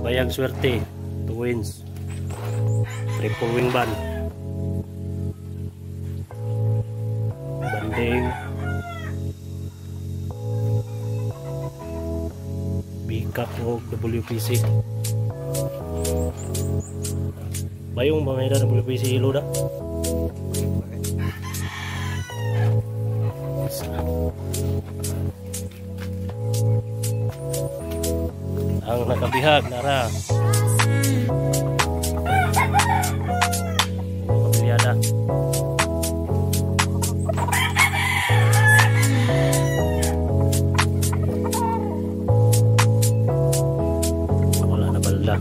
Bayag swerte, 2 wins. Triple wing band. Banding. B-Cup o WPC. Bayong ba may WPC ilo da? Ang nakabihag nara. Kabilyada. Wala na balda.